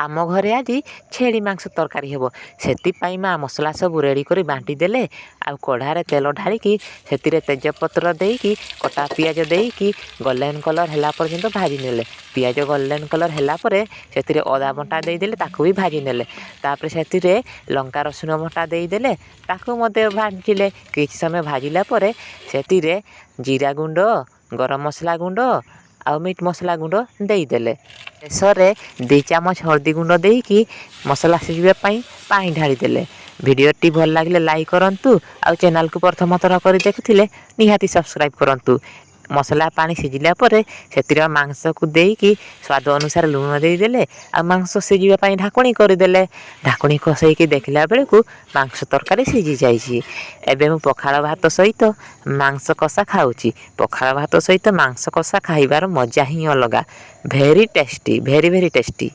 ଆମ ଘରେ ଆଜି ଛେଳି ମାଂସ ତରକାରୀ ହେବ। ସେଥିପାଇଁ ମା ମସଲା ସବୁ ରେଡ଼ି କରି ବାଣ୍ଟି ଦେଲେ ଆଉ କଢ଼ାରେ ତେଲ ଢାଳିକି ସେଥିରେ ତେଜପତ୍ର ଦେଇକି, କଟା ପିଆଜ ଦେଇକି ଗୋଲ୍ଡେନ୍ କଲର୍ ହେଲା ପର୍ଯ୍ୟନ୍ତ ଭାଜି ନେଲେ। ପିଆଜ ଗୋଲ୍ଡେନ୍ କଲର୍ ହେଲା ପରେ ସେଥିରେ ଅଦା ବଟା ଦେଇଦେଲେ, ତାକୁ ବି ଭାଜି ନେଲେ। ତାପରେ ସେଥିରେ ଲଙ୍କା ରସୁଣ ବଟା ଦେଇଦେଲେ, ତାକୁ ମଧ୍ୟ ଭାଜିଲେ। କିଛି ସମୟ ଭାଜିଲା ପରେ ସେଥିରେ ଜିରା ଗୁଣ୍ଡ, ଗରମ ମସଲା ଗୁଣ୍ଡ ଆଉ ମିଟ୍ ମସଲା ଗୁଣ୍ଡ ଦେଇଦେଲେ। ଶେଷରେ 2 ଚାମଚ ହଳଦୀ ଗୁଣ୍ଡ ଦେଇକି ମସଲା ସିଝିବା ପାଇଁ ପାଣି ଢାଳିଦେଲେ। ଭିଡ଼ିଓଟି ଭଲ ଲାଗିଲେ ଲାଇକ୍ କରନ୍ତୁ ଆଉ ଚ୍ୟାନେଲକୁ ପ୍ରଥମ ଥର କରି ଦେଖୁଥିଲେ ନିହାତି ସବସ୍କ୍ରାଇବ୍ କରନ୍ତୁ। ମସଲା ପାଣି ସିଝିଲା ପରେ ସେଥିରେ ମାଂସକୁ ଦେଇକି ସ୍ୱାଦ ଅନୁସାରେ ଲୁଣ ଦେଇଦେଲେ ଆଉ ମାଂସ ସିଝିବା ପାଇଁ ଢାଙ୍କୁଣୀ କରିଦେଲେ। ଢାଙ୍କୁଣୀ ଖସେଇକି ଦେଖିଲା ବେଳକୁ ମାଂସ ତରକାରୀ ସିଝି ଯାଇଛି। ଏବେ ମୁଁ ପଖାଳ ଭାତ ସହିତ ମାଂସ କଷା ଖାଉଛି। ପଖାଳ ଭାତ ସହିତ ମାଂସ କଷା ଖାଇବାର ମଜା ହିଁ ଅଲଗା। Very tasty, very very tasty.